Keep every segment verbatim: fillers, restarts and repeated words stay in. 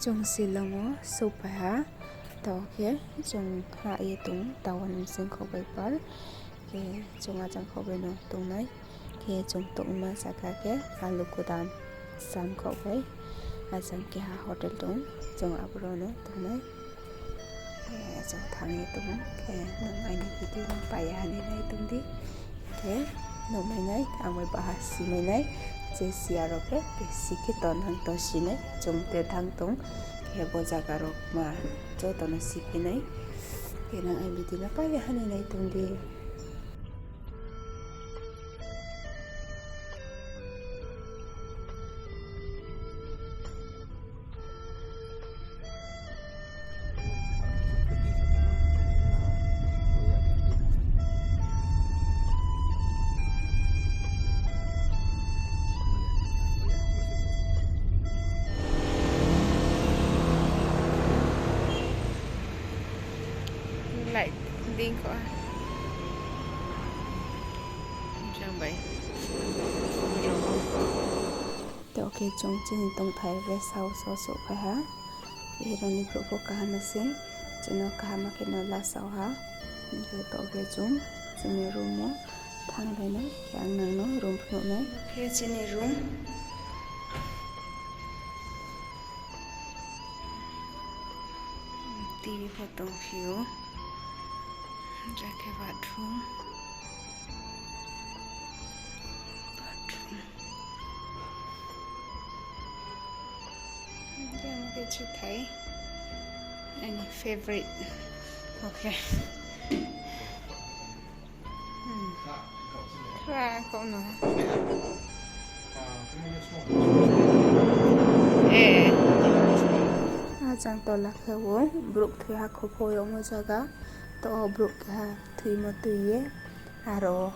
Chung Shillong wo souhphai ha, taoh khe chung hah ye tong, town ni bsing kho bai par, khe chung ajang kho bai no tongnai, khe chung tongma saka khe Alugodam sam kho bai, ajang keha hotel tong, chung aboro no tongnai. Khe chung thanng ye tong, khe nung aini video no pai ya ha ni nai tong di. Khe nuhmai nai, ang bai baha simai nai, je si ya rao khe, khe si khe to nang to si nai, chung te thanng tong, khe bo zaga rao ma joto no si phi nai, khe nang aini video no pai ya ha ni nai tong di. Light ding kho ha. Jang bai. Taoh khe chung chini tongthai rest house wo souhphai ha. Aro ni brouh pho kaham se, chini kaham khe no lasao ha. Hing khe taoh khe chung chini room wo thannglai nai, khe ang nang no room phnuh nai. Khe chini room. T V pho tongphi ou. Jang khe bathroom. Bathroom. Jang khe chithai. Aini favorite. Okay. Hmm. Kra kau no. Eh. Ajang tola khe wo brouh thoi ha kho pho yagmo zaga. To brouh keha thoimo tui ye. Aro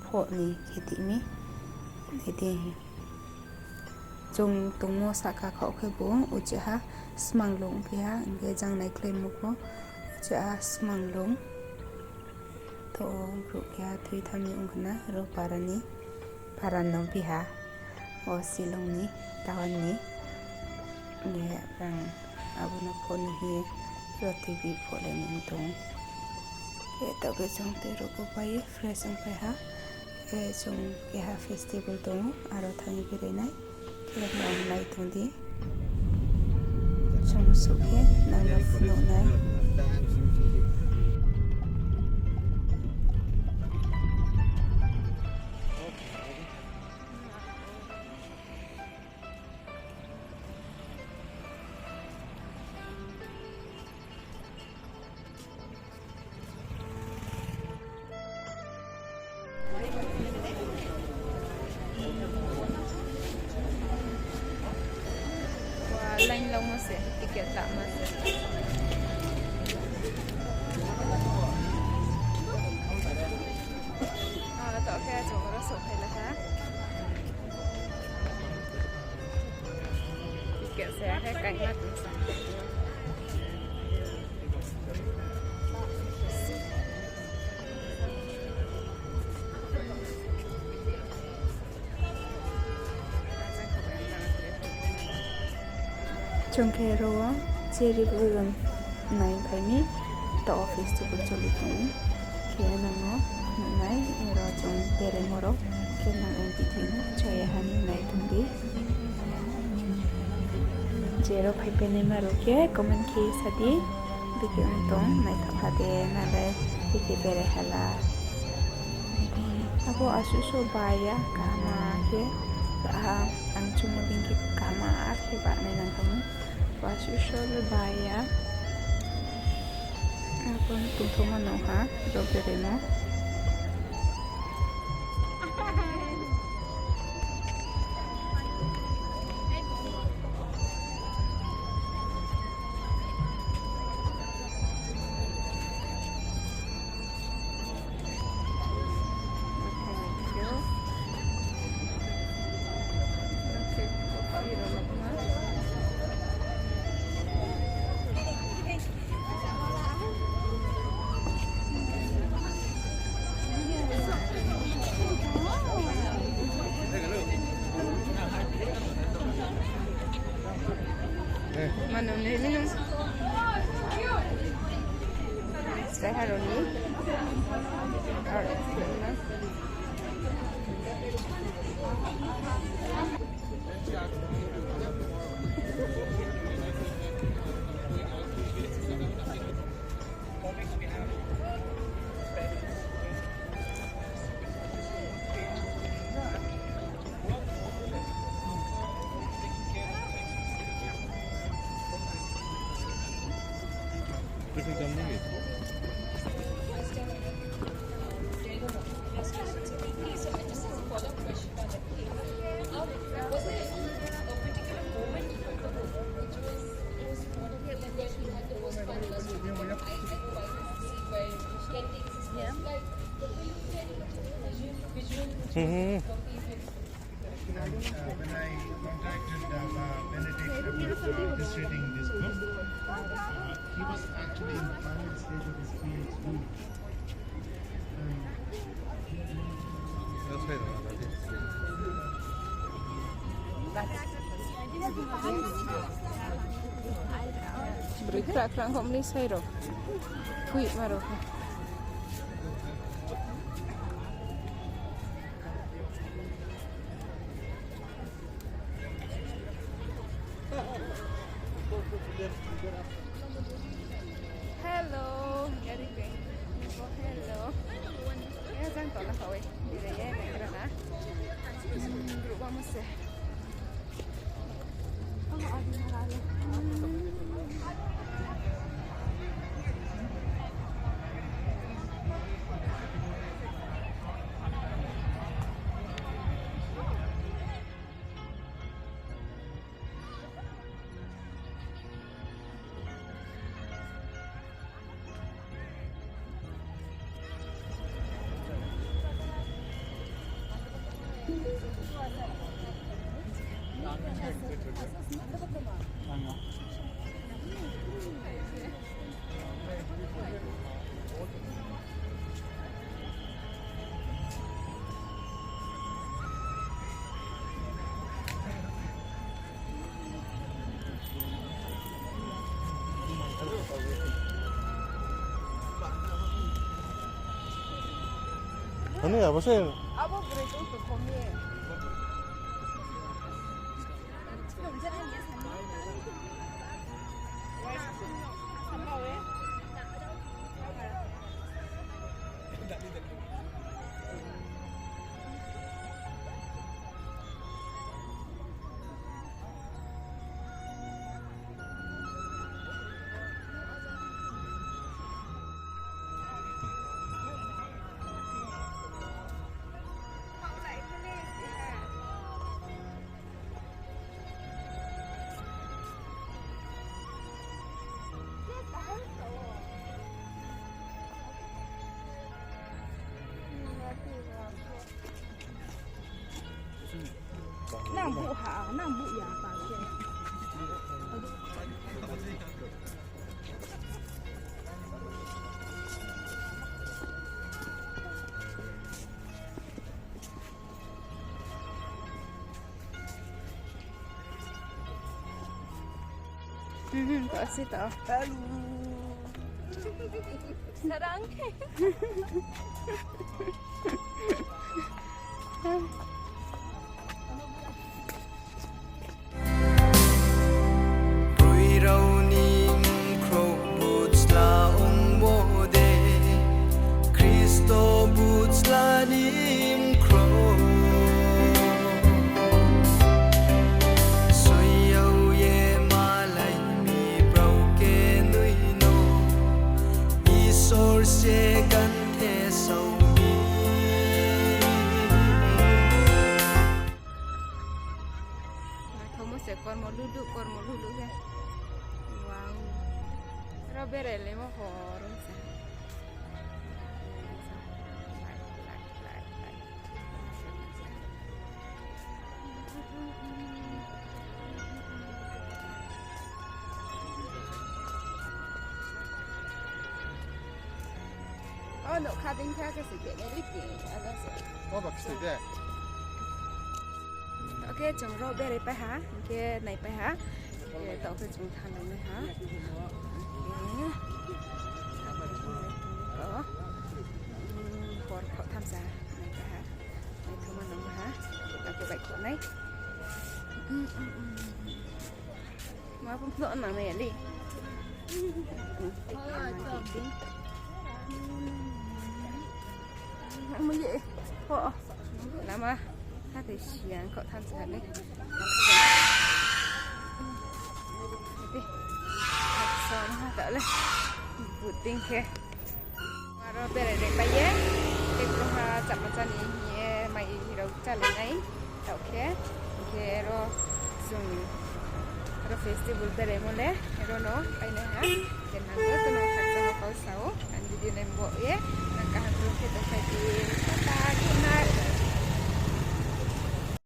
phoh ni khe timi. Nai di. Chung tongmo sahka khaoh khe bo uchih ha smanglung ongphi ha, hing khe jang naikhlaimo pho uchih ha smanglung. To brouh keha thoi thanng mi ong khna ro para ni, para no phi ha. O Shillong ni, town ni. Hing khe ang abo no phoh ni hing ye ro T V phohlai ni tong. Khe taoh khe chung tei rao pho pai ye fresh ongpai ha. Khe chung keha festival tong ou, aro thanng ye berai nai. Khe nang nai tong di. Chung souh khe nang no phnuh nai. Wa, line lamo se, ticket tama se. Ah, taoh khe chung aro souhphai la ha. Ticket se akhe kaima tong sa. Chung khe aro wo cherry blossom nai phai mi, to office tubu choli tong ou. Khe nang no nuh nai, aro chung beraimo rao khe nang ang video no chaya ha ni nai tong di. Jero phaipai naima rao khe comment khe sa di. Bikhe ong tong naithaoh ha de, nang le bikhe berai hala. Abo asuh so ba ya, kaham khe, ang chumo dei khe kaham khe ba nai nang tong ou. Asuh so le ba ya. Abo tongthaohma no ha, ro beraimo. Mano ni mino. Saharo ni. Ar. And, uh, when I contacted, uh, Benedict about, uh, illustrating this book, uh, he was actually in the final stage of his PhD. Broi kra kra kho mni sai rao. Khui ma rao kho. Hello, Gary Peng. Hello. Ya jang tola khawi. Dire ye nai kra na. Group ba mo se. Ani abo se. Abo broi tong tong ye. Nang buh ha, nang buh ya, pa ke. Hmm, kasi tau. Hello. Sarang. Broi rao ni mkhrouh buchla ongmo de, Khristo buchla ni mkhrouh. Soi yag ye malai mi brao khe noi no, Isor se kanthe sao mi. Thomo se kormo lulu, kormo lulu khe. Wow. Ro bere le mo hor sa. O, no kha ding kha khe se khe ne liki, ala se. O, bak se de. Oke, chung ro bere pai ha, hing khe nai pai ha. Taoh khe chung thanng nai ha. Hor khaoh thamsa nai ha. Naithaoma nang ha. Taoh khe baihkhouh nai. Ma pho phnuh nang nai ya le. Mo ye. Pho. Lama. Hathái si ya, khaoh thamsa le. Sa ha taoh le. Buting khe. Aro berai ri pai ye. Tei brouhha chama chá ni hing ye mai rao chálai nai. Taoh khe, hing khe ro chung, ro festival beraimo le, ro no painai ha. Khe nang joto no khakchangmo kau sa ou, ang video nai bo ye, nang kaham rung khe tongphai di, tata, good night.